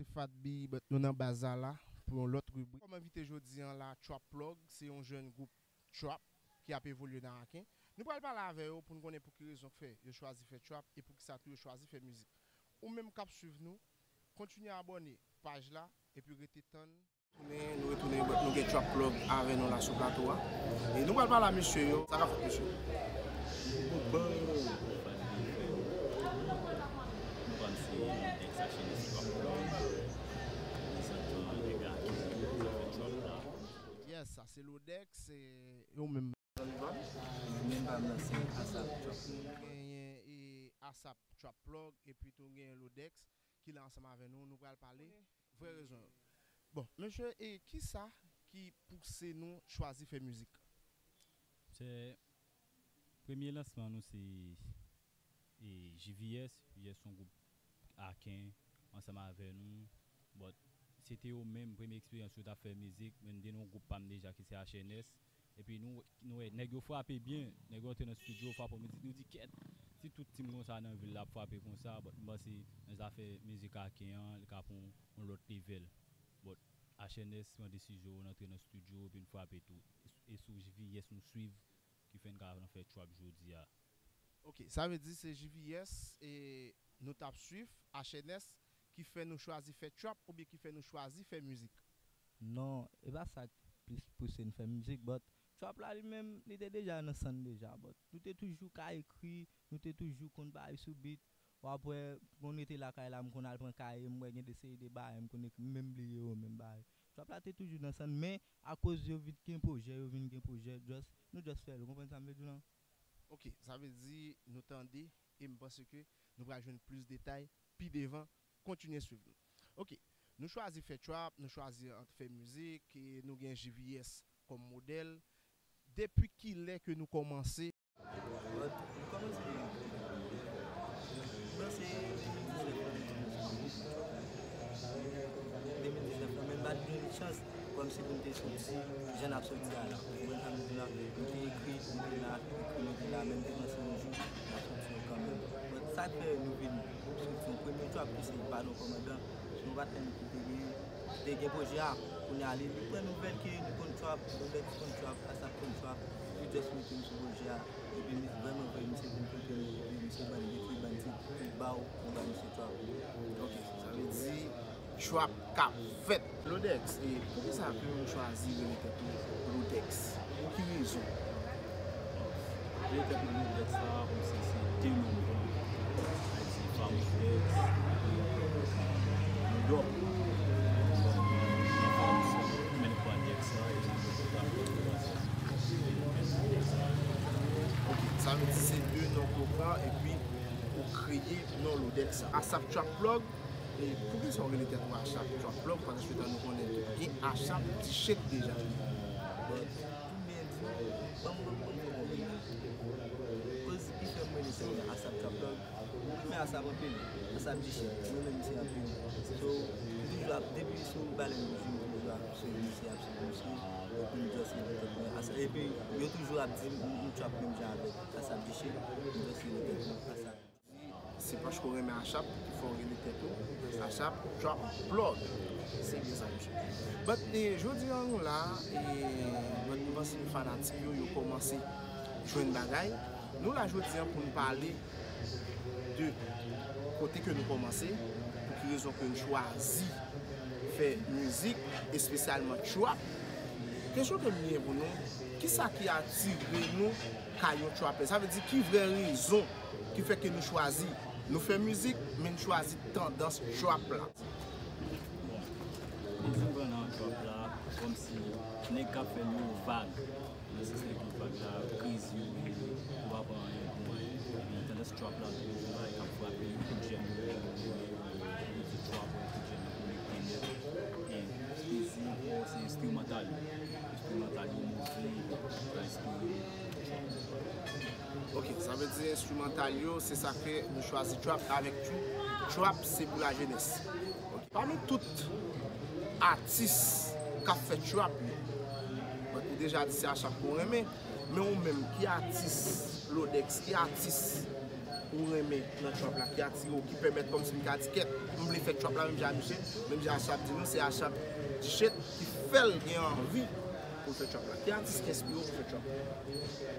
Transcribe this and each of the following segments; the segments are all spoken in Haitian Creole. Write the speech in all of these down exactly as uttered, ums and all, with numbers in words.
Se Fat B, but nou nan baz la la pou yon lòt ribrik. Kòm envite jodi an la, Trap Plug, se yon jèn gwoup trap ki ap evolye nan Aken. Nou pral pale avè yo pou n konnen pou ki rezon k fè yo chwazi fè trap e pou ki sa tou yo chwazi fè mizik. Ou menm k ap swiv nou, kontinye abòne paj la epi rete tann. Tounen, nou retounen, but nou gen Trap Plug avè nou la sou plato a. E nou pral pale a mesye yo. Sa k ap fèt, mesye? Bon, bon. Nou pa m se Dex Achenes Trap Plug. Prezantan nèg Aken, zafè trap la. Yes, sa se Lodex, e yo menm. Menm pa m nan se Asap Trap Plug. Genyen e Asap Trap Plug, epi tou genyen Lodex ki la ansanm avè nou, nou pral pale vrè rezon yo. Bon, mesye, e kisa ki pouse nou chwazi fè mizik? Se premye lansman nou se e, J V S, J V S se yon gwoup Aken ansanm avè nou. But se te yo menm premye eksperyans yo t ap fè mizik. Mwen m te nan yon gwoup pa m deja ki se H N S. Epi nou, nou wè nèg yo frape byen, nèg yo antre nan estidyo, frape yon mizik, nou di kèt, si tout team konsa nan vil la ap frape konsa, but m panse nan zafè mizik Aken an, li ka pran yon, yon lòt level. But H N S pran desizyon, n antre nan estidyo, epi n frape tou. E sou J V S nou swiv, ki fè n ka nan fè trap jodi a. Ok, sa vle di se J V S e nou t ap swiv, H N S, ki fè nou chwazi fè trap oubyen ki fè nou chwazi fè mizik? Non, e pa sa k plis pouse n fè mizik, but trap la li menm, li te deja nan san n deja, but nou te toujou ka ekri, nou te toujou konn bay sou beat. W ap wè, konn rete lakay la, m konn al pran kaye, m wè gen de seri de bagay, m konn ekri, m menm bliye yo, menm bagay. Trap la te toujou nan san n, men akoz yo vin gen pwojè, yo vin gen pwojè, just, nou just fè l, ou konprann sa m vle di w lan? Ok, sa vle di nou tande e m panse ke nou pral jwenn plis detay pi devan. Kontinye swiv nou. Ok, nou chwazi fè trap, nou chwazi ant fè mizik, e nou gen J V S kòm modèl. Depi kilè ke nou kòmanse? But, nou kòmanse depi, mwen se de mil diznèf lan, de mil diznèf lan, men m pa t gen chans kòmsi pou m te soti jan n ap soti a la. Ou konprann sa m di la? M te ekri, m te la, ekri, m te la, men m te panse yon jou n ap soti yo kanmenm. But sa k fè nou vin soti yon premye trap ki se Padon Kòmandan, nou pa t konn ki te gen, ki te gen pwojè a. Kounye a, li, li pran nouvèl ke nou konn trap, Lodex konn trap, Asap konn trap, li just mete m sou pwojè a. Epi, mi, vrèman vre, misye vin kote nou, epi misye ban n bit, li ban n tit, li ba w, nou ba misye trap. Ok, sa vle di trap k ap fèt. Lodex, e poukisa ke w chwazi rele tèt ou Lodex? Pou ki rezon? Rele tèt mwen Lodex la, kòmsi se de non m pran. Sa vle di Famous Dex, epi Lodex. Nan Famous la, men kwa Dex la, epi Lodex la. Ok, sa vle di se de non ke w pran epi ou kreye non Lodex. Asap Trap Plug, e poukisa w rele tèt ou Asap Trap Plug? Paske tan nou konnen tou gen Asap T-shirt deja. But, pou m byen di w, ban m, ban m, ban m fè w konprann. Koz ki fè m rele tèt mwen Asap Trap Plug, mwen renmen Asap anpil, Asap T-shirt, mwen renmen misye anpil. So, m toujou ap, depi sou balèn bouji, m toujou ap swiv misye, ap swiv misye. Epi m just rele tèt mwen Asap. Epi yo toujou ap di m, m, m trap menm jan avèk Asap Biche, m just rele tèt mwen Asap. Se paske w renmen Asap ki fè w rele tèt ou Asap Trap Plug. Se byen sa, mesye. But, e, jodi a nou la, e, but, nou panse fanatik yo, yo kòmanse jwenn bagay. Nou la jodi a pou n pale de kote ke nou kòmanse, pou ki rezon ke n chwazi fè mizik, espesyalman trap. Kesyon ke m gen pou nou, kisa ki atire nou kay yon trapper? Sa vle di ki vrè rezon ki fè ke nou chwazi, nou fè mizik, men n chwazi tandans trap la? Bon, plezi m pran nan trap la, kòmsi nèg k ap fè nouvo vag. Nan sans nèg yo vag la, krezi yo, yo pa pran anyen pou anyen. Epi tandans trap la tou, yon bagay k ap frape, tout jèn yo, yo di trap, tout jèn yo konekte nèt. E krezi ankò, se enstrimantal yo. Enstrimantal yo move, sa enspire m nan trap. Ok, sa vle di enstrimantal yo, se sa k fè nou chwazi trap avèk tou. Trap, se pou lajenès. Ok. Pami tout atis k ap fè trap yo, bon, ou deja di se Asap ke w renmen, men ou menm, ki atis Lodex, ki atis ou renmen nan trap la, ki atire w, ki pèmèt kòmsi m ka di kèt, m vle fè trap la menm jan a misye, menm jan Asap di nou, se Asap Dichet ki fè l gen anvi pou l fè trap la. Ki atis ki enspire w pou fè trap la?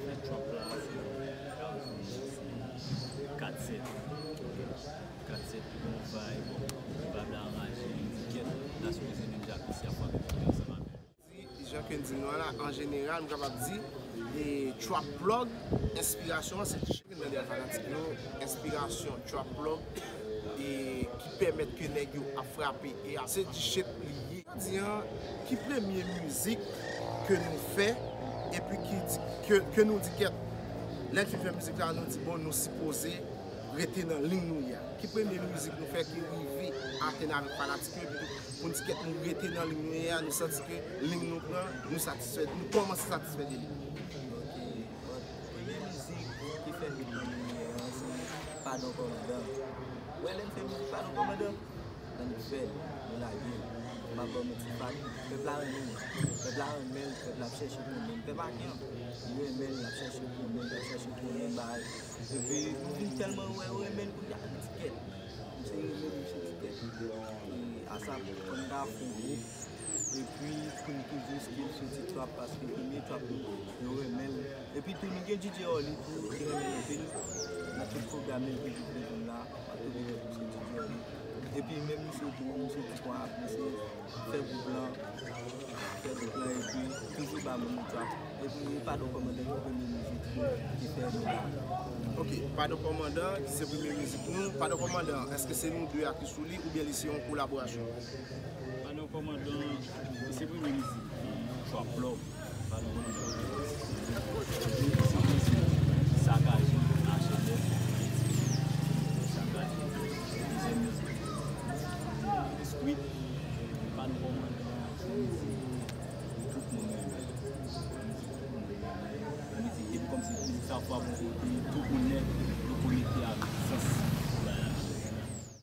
Fè trap la, se kat sèt. Kat sèt ki gon vibe, vibe la anraje, li di kèt, la sipoze menm jan a misye ap frape ansanm avè l. Di, jan ke n di nou an la, an jeneral, m kapab di, e, trap plug, enspirasyon an se Dichet. N mande a fanatik yo, enspirasyon trap plug, e, ki pèmèt ke nèg yo ap frape, e a, se Dichet li ye. Jodi an, ki premye mizik ke nou fè, epi ki di, ke, ke nou di kèt, lè n fin fè mizik la, nou di, bon, nou sipoze rete nan liy nou ye a? Ki premye mizik nou fè ki rive atenn avèk fanatik yo, epi tou, pou n di kèt nou rete nan liy nou ye a, nou santi ke liy nou pran, nou satisfè, nou kòmanse satisfè de li? Ok, bon, premye mizik ki fè hit nan mizik an, se Padon Kòmandan. Ou wè lè n fè mizik Padon Kòmandan, ann fè l, nou lage l. M ap ba w manti, fat, pèp la renmen l. Pèp la renmen l, pèp la ap chèche konnen l. Pèp Aken an, li renmen l, l ap chèche konnen l, l ap chèche konnen bagay. Epi, nou vin tèlman wè yo renmen l, kounye a, nou di kèt. Misye renmen l, misye di kèt. E Asap, fò n ta fè yon gwoup. Epi, pou n toujou skill sou ti trap, paske premye trap nou, yo renmen l. Epi tou, nou gen D J Orly tou, ki renmen l anpil. Nan tout pwogram yo, epi pou nou la, m ap toujou fè pou se D J Orly. Epi menm misye tou, misye di kon ap, misye fè gwoup lan, fè gwoup lan, epi toujou ba moun yo trap. Epi Padon Kòmandan ki premye mizik nou, ki fè nou la. Ok, Padon Kòmandan, ki se premye mizik nou. Padon Kòmandan, èske se nou de a ki sou li, oubyen li se yon kolaborasyon? Padon Kòmandan, se premye mizik, Trap Plug. Padon Kòmandan, se premye mizik, Sakaje, H M F, Sakaje, dezyèm mizik, Street, Padon Kòmandan, se yon mizik tout moun renmen. Mizik tout moun renmen. Mizik, epi kòmsi mizik sa fwa bon kote, tout moun nèt, yo konekte ak sans.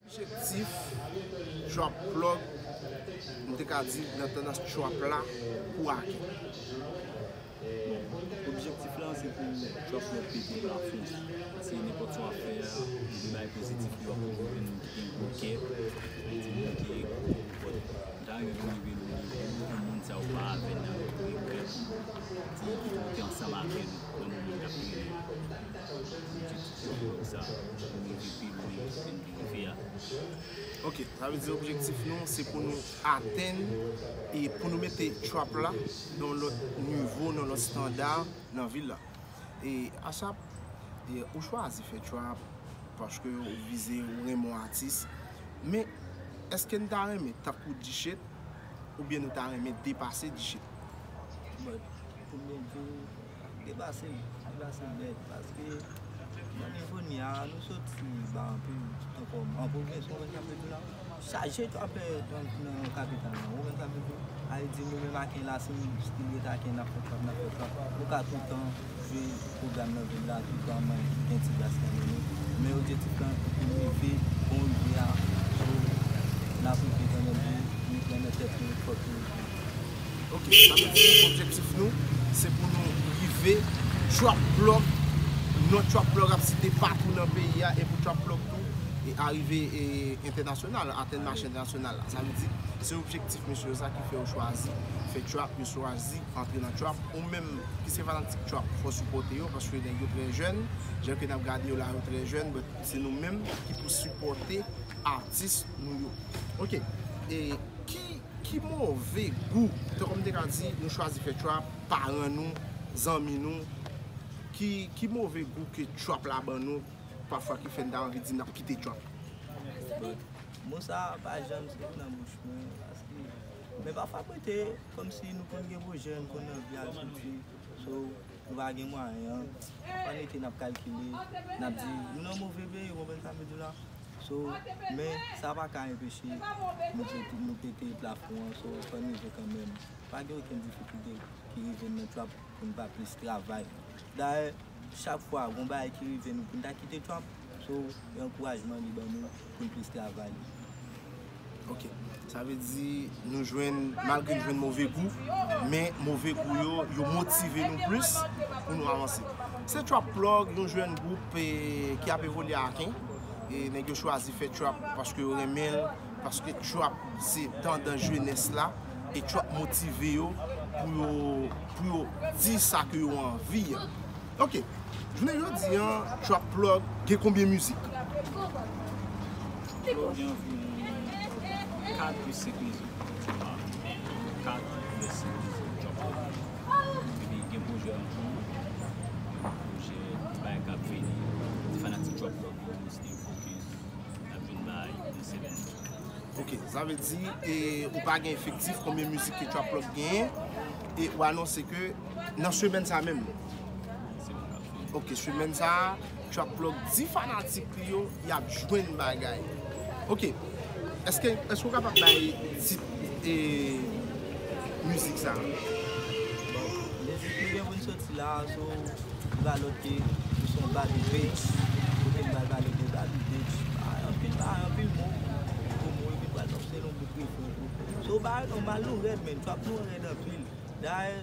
Objektif Trap Plug, m te ka di nan tandans trap la pou Aken? Bon, objektif la se pou trap la pete plafon. Paske nenpòt sa w ap fè a, ou gen bagay pozitif li w ap pwomote, moun ki gen gwo kè, di moun ki bon. M ta renmen pou rive nan nivo pou moun sa yo pa avè n nan regrèt. Di ki pou te ansanm avè n nan moman n t ap vive. Objektif yo pou sa, pou nou rive pi lwen ke n te rive a. Ok, sa vle di objektif nou, se pou nou atenn e pou nou mete trap la nan yon lòt nivo, nan yon lòt estanda nan vil la. E Asap, e ou chwazi fè trap paske ou vize, ou renmen yon atis. Men, èske n ta renmen tankou Dichet, oubyen nou ta renmen depase Dichet? Bon, pou m byen di w, depase l, depase l nèt, paske nan nivo n ye a, nou soti ba anpil, tankou an pwovens, ou konprann sa m vle di w la? Chaje trapè nan, nan kapital la. Ou konprann sa m vle di w? Sa vle di nou menm Aken la, si nou still ret Aken, n ap fè trap, n ap fè trap. Nou ka toutan jwe pwogram nan vil la, toutan gen ti gras nan men nou. Men objektif lan, pou nou rive, pou nou rive a, so, n ap rive kanmenm, nou pran nan tèt nou, fòk nou rive. Ok, sa vle di objektif nou, se pou nou rive Trap Plug, non Trap Plug ap site patou nan peyi a, e pou Trap Plug tou, e arive, e, entènasyonal, atenn mache entènasyonal la. Sa vle di, se objektif mesye yo sa ki fè yo chwazi fè trap, yo chwazi antre nan trap. Ou menm ki se fanatik trap, fò sipòte yo, paske nèg yo trè jèn, jan ke n ap gade yo la, yo trè jèn, but se nou menm ki pou sipòte atis nou yo. Ok, e ki, ki move gou, tankou m te ka di, nou chwazi fè trap, paran nou, zanmi nou, ki, ki move gou ke trap la ban nou, pafwa ki fè n ta anvi di n ap kite trap? Bon, mo sa a pa janm sot nan bouch mwen, paske, men pafwa mwen te, kòmsi nou konn gen pwojè, nou konn anvi al soti, so, nou pa gen mwayen an. Pafwa nou te n ap kalkile, n ap di, nou nan move peyi, ou konprann sa m vle di w la? So, men, sa pa ka enpeche nou pete, nou pete plafon an, so, fò n rive kanmenm. Pa gen okenn difikilte ki rive n nan trap pou n pa plis travay. Dayè, chak fwa gon bagay ki rive nou pou n ta kite trap, so, e ankourajman li ban nou pou n plis travay. Ok. Sa vle di nou jwenn, malgre n jwenn move gou, men move gou yo, yo motive nou plis Pou nou avanse. Se Trap Plug, yon jèn gwoup, e, ki ap evolye a Aken. E nèg yo chwazi fè trap paske yo renmen l, paske trap se tandans jenès la, e trap motive yo pou yo, pou yo di sa ke yo anvi a. Ok, jounen jodi a, Trap Plug gen konbyen mizik? Trap Plug gen anviwon kat plis senk mizik. Kat plis senk mizik, Trap Plug. Epi gen pwojè an kou, pwojè bagay k ap vini. Ti fanatik Trap Plug yo, stay focus. N ap jwenn bagay nan semèn. Ok, sa vle di, e, ou pa gen efektif konbyen mizik ke Trap Plug genyen, e ou anonse ke nan semèn sa menm. Semèn k ap vini. Ok, semèn sa, Trap Plug di fanatik li yo, y ap jwenn bagay. Ok, èske, èske w kapab bay tit, e, mizik sa? Bon, mizik nou gen pou n soti la, so, li pa lòt ke, se yon Baby Bitch. Kote m pral pale de Baby Bitch. Ah, anpil bagay, anpil mo. Anpil mo, epi pral, se yon bout refren tou. So, bagay nou mal, nou rèd, men trap nou rèd anpil. Dayè,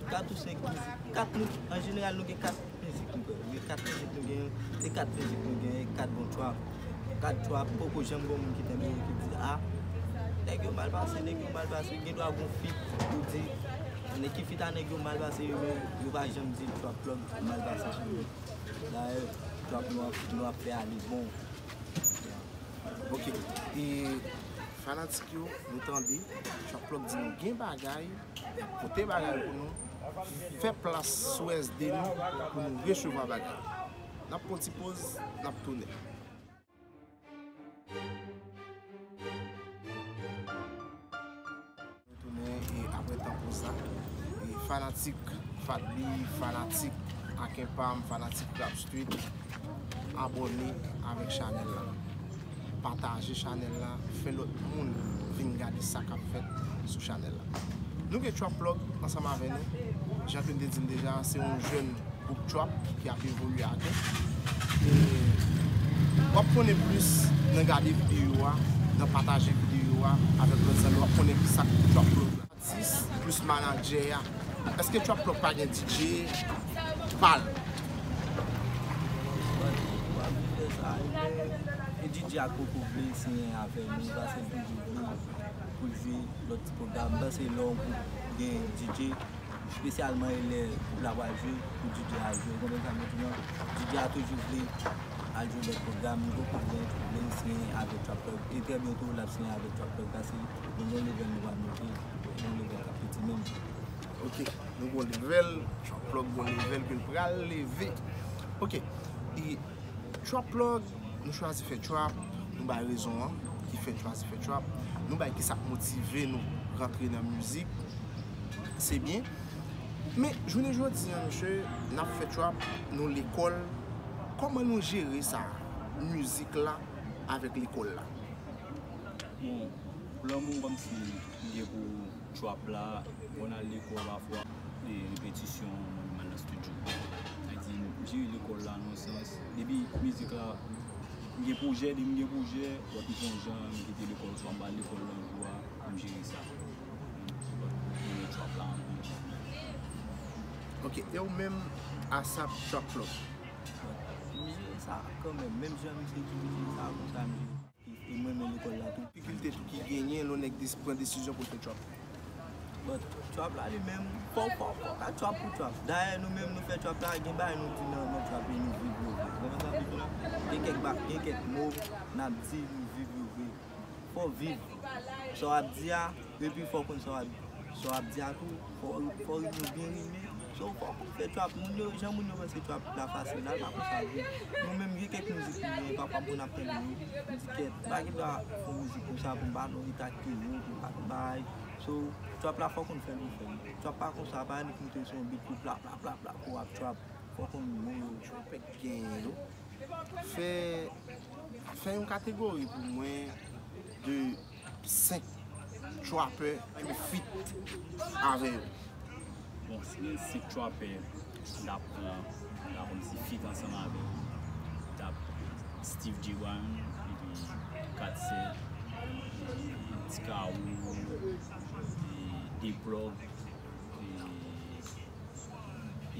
kat ou senk mizik, kat nou, an jeneral, nou gen kat mizik nou fè. Gen kat mizik nou gen, se kat mizik nou gen, e kat bon trap. Kat trap, poko janm gen moun ki tande yo ki di, ah, nèg yo mal pase, nèg yo mal pase. Gen dwa gon feat, ou di, nèg ki feat a nèg yo mal pase, yo, yo pa janm di Trap Plug mal pase sou yo. Dayè, trap nou ap, nou ap fè a li bon. Ok. E fanatik yo, nou tande, Trap Plug di nou gen bagay, y ap pote bagay pou nou, fè plas sou S D nou pou nou resevwa bagay. N ap pran ti poz, n ap tounen. Tounen, e apre tan konsa, e fanatik Fat B, fanatik Aken Pam, fanatik Rap Street, abòne avèk chanèl la. Pataje chanèl la, fè lòt moun vin gade sa k ap fèt sou chanèl la. Nou gen Trap Plug ansanm avè nou. Jan ke m te di l deja, se yon jèn gwoup trap ki ap evolye a Aken. E w ap konnen plis nan gade videyo a, nan pataje videyo a avèk lòt zanmi, w ap konnen kisa k Trap Plug la. Atis plis manadjè a. Èske Trap Plug pa gen D J pa l? E D J a poko vle siyen avè nou, paske l toujou vle pou l jwe lòt ti pwogram. M panse lè yon gwoup gen D J, espesyalman e lè gwoup la pral jwe, pou D J a jwe. Ou konprann sa m vle di w lan? D J a toujou vle al jwe lòt pwogram, li poko vle, vle siyen avèk Trap Plug. E trè byento, l ap siyen avèk Trap Plug, paske nou gen yon level nou pral monte, yon level k ap piti menm. Ok, nou gen yon level, Trap Plug gen yon level ke l pral leve. Ok, e Trap Plug, nou chwazi fè trap, nou bay rezon an ki fè n chwazi fè trap, nou bay kisa k motive nou rantre nan mizik, se byen. Men, jounen jodi a, mesye, n ap fè trap, nou lekòl, kòman nou jere sa, mizik la avèk lekòl la? Bon, pou lanmou kòmsi m gen pou trap la, mwen al lekòl pafwa, e repetisyon, mwen al nan estidyo. Sa vle di, m jere lekòl la nan yon sans, depi mizik la, m gen pwojè, depi m gen pwojè, w ap jwenn jan m kite lekòl, swa m pa al lekòl nan jou a, pou m jere sa. Mwen renmen trap la anpil. Ok, e ou menm, ASAP Trap Plug? M jere sa kanmenm, menm jan misye ki jere sa, konsa m jere. E mwen menm lekòl la tou. Difikilte tou ki genyen lè yon nèg des-, pran desizyon pou l fè trap. But trap la li menm, fò, fò, fò ka trap pou trap. Dayè nou menm nou fè trap la, gen bagay nou di nan, nan trap yo nou viv yo vre. Ou konprann sa m vle di w lan? Gen kèk ba-, gen kèk mo n ap di nou viv yo vre. Fò w viv sa w ap di a, epi fò w konn sa w ap, sa w ap di a tou, fò, fò rim yo byen rime. So, fò w konn fè trap, moun yo, jan moun yo panse trap la fasil la, l pa konsa vre. Nou menm, gen kèk mizik nou genyen, pafwa pou n ap tande yo, m di kèt, m pa gen dwa fè yon mizik konsa pou m pa nan eta ki wo, pou m pa nan bagay. So, trap la fò w konn fè l pou fè l. Trap pa konsa, pa annik moute sou yon beat pou pla, pla, pla, pla, pou w ap trap. Fò w konn mo yo. Trapè k genyen yo. Fè, fè yon kategori pou mwen de senk trapè ki w feat avè yo. Bon, si gen senk trapè, m ta pran, m ta kòmsi feat ansanm avè yo. M ta Steve J Brown, epi Kat Sèt, Ti Kawou, e, Deplug, e,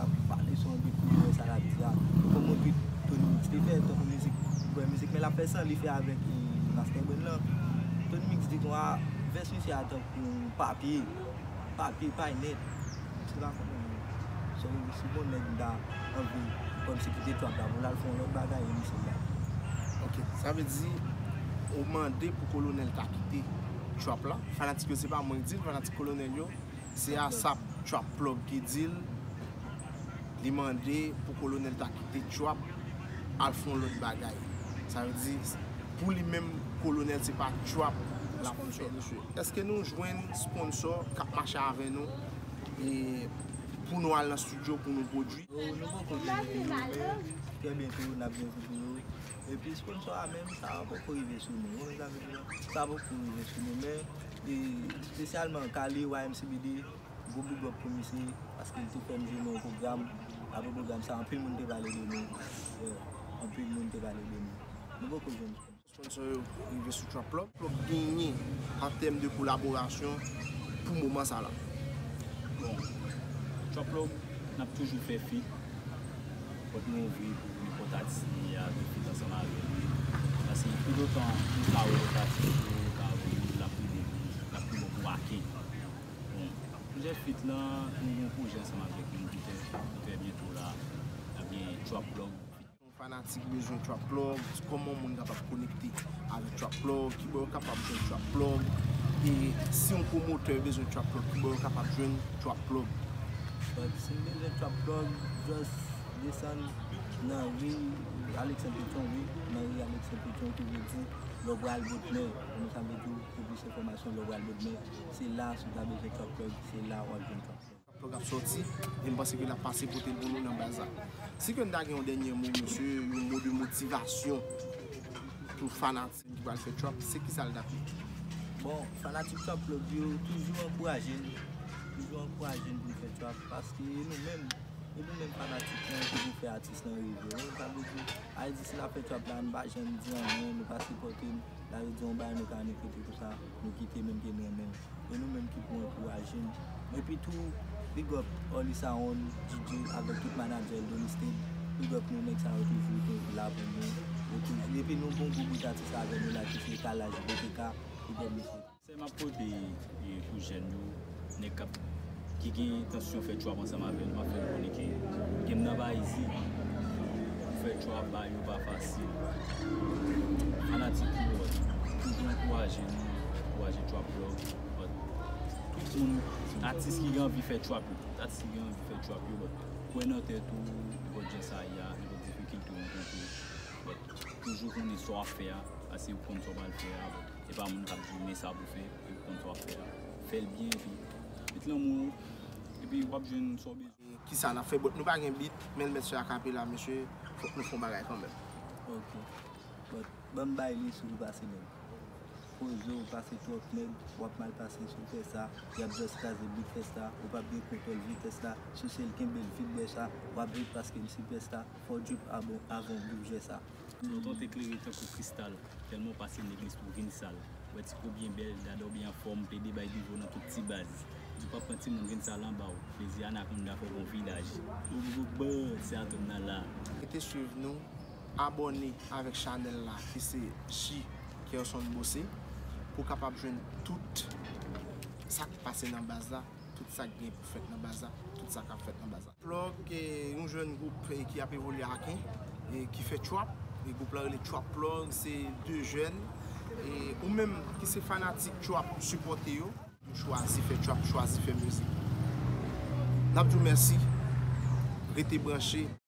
a, pale sou yon bit pou yo wè sa l ap di a. Kòm yon bit Tony Mix te fè, tankou mizik, bon, mizik, men l ap fè san li fè avèk, e, Master Brain lan. Tony Mix di konsa, vès misye a tankou yon papye, papye pay nèt. Misye pa konprann. So, si bon nèg m ta anvi kòmsi kite trap la pou l al fè yon lòt bagay, e misye la. Ok, sa vle di, ou mande pou Kolonèl ta kite trap la. Fanatik yo, se pa mwen ki di l, fanatik Kolonèl yo. Se ASAP Trap Plug ki di l, li mande pou Kolonèl ta kite trap, al fè yon lòt bagay. Sa vle di, pou li menm, Kolonèl se pa trap l ap fè. Sponsor, mesye. Èske nou jwenn sponsor k ap mache avè nou, e, pou nou al nan estidyo, pou nou pwodui? Oh, nou poko jwenn yo, men trè byento, n ap gen pou yo. Epi sponsor a menm, sa poko rive sou nou. Ou konprann sa m vle di la? Sa poko rive sou nou, men, e, espesyalman Kali, Y M C B D, gwo big up pou misye, paske l te fè m jwe nan yon pwogram. Apre pwogram sa, anpil moun te pale de nou. Yeah, anpil moun te pale de nou. Nou poko jwenn sponsor. Sponsor yo rive sou Trap Plug. Plug genyen an tèm de kolaborasyon pou moman sa la? Bon, Trap Plug, n ap toujou fè feat. Pòt nou ouvri pou nenpòt atis ki vle fè feat ansanm avè nou. Paske toutotan nou ka wè lòt atis yo ka vini, l ap pi bon, l ap pi bon pou Aken. Bon, pwojè feat lan, nou gen yon pwojè ansanm avèk yon biten, trè byento la, n ap gen Trap Plug. Yon fanatik bezwen Trap Plug, kòman moun kapab konekte avèk Trap Plug, kibò yo kapab jwenn Trap Plug, e si yon pwomotè bezwen Trap Plug, kibò yo kapab jwenn Trap Plug? But si n bezwen Trap Plug, just desann nan ri Alexandre Pétion, wi, nan ri Alexandre Pétion, ki vle di lè w pral Bodmè, konnen sa vle di pou plis enfòmasyon, lè w pral Bodmè, se la, si w ta bezwen Trap Plug, se la w ap jwenn Trap Plug. Trap Plug ap sòti, e m panse ke l ap pase pote l pou nou nan baz la. Si ke n ta gen yon dènye mo, mesye, yon mo de motivasyon pou fanatik ki pral fè trap, se kisa l t ap ye? Bon, fanatik Trap Plug yo, toujou ankouraje n, toujou ankouraje n pou n fè trap, paske e nou menm, e nou menm fanatik lan ki pou fè atis lan rive. Ou konprann sa m vle di? Sa vle di, si n ap fè trap la, nou pa janm di anyen, nou pa sipòte n, sa vle di yon bagay nou ka annik rete konsa, nou kite menm ke nou renmen l. E nou menm ki pou ankouraje n. Epi tou, big up Orly Saron, D J avèk tout manadjè l, Donny State. Big up nou, nèg sa yo toujou te la pou nou. Yo toujou, epi nou gon gwo bout atis avè nou la ki se Kalaj B T K, big up mesye. Konsèy m ap pote, e, pou jèn yo, nèg k ap, ki gen entansyon fè trap ansanm avè nou, m ap fè yo konnen ke game nan pa easy. Pou fè trap, bagay yo pa fasil. Fanatik yo, toujou ankouraje nou, ankouraje Trap Plug. But tout moun, atis ki gen anvi fè trap yo, tout atis ki gen anvi fè trap yo, but kwè nan tèt ou, nenpòt jan sa ye a, nenpòt difikilte w rankontre, but toujou konnen sa w ap fè a, paske ou konn sa w pral fè a, but e pa moun k ap di w men sa pou w fè, e ou konn sa w ap fè a. Fè l byen, epi met lanmou, epi w ap jwenn sa w bezwen. Kisa n ap fè? But nou pa gen beat, men l mèt se akapela, mesye, fòk nou fè yon bagay kanmenm. Ok. But ban m bay li sou li pase menm. Poze w, pase twòp nèg, w ap mal pase si w fè sa, y ap just kraze beat fèsta, ou p ap gen kontwòl vitès la, souse l, kenbe l, vit bwè sa, w ap vit paske m sipèsta, fò w drip avan, avan w drip jwè sa. Lontan w te klere tankou kristal, tèlman w pase legliz pou w vin sal. Wè ti kou byen bèl, dada w byen anfòm, plede bay bivo nan tout ti baz. Di w p ap pran timoun vin sal anba w, plezi anakonda fè w gon vilaj. Ou boubouk bò, se atò m nan la. Rete swiv nou, abòne avèk chanèl la ki se J Kerson Bossé pou w kapab jwenn tout sa k pase nan baz la, tout sa k gen pou fèt nan baz la, tout sa k ap fèt nan baz la. Plug, e, yon jèn gwoup, e, ki ap evolye Aken, e, ki fè trap. E gwoup la rele Trap Plug, se de jèn. E ou menm ki se fanatik trap, sipòte yo. Chwazi fè trap, chwazi fè mizik. N ap di w mèsi. Rete branche.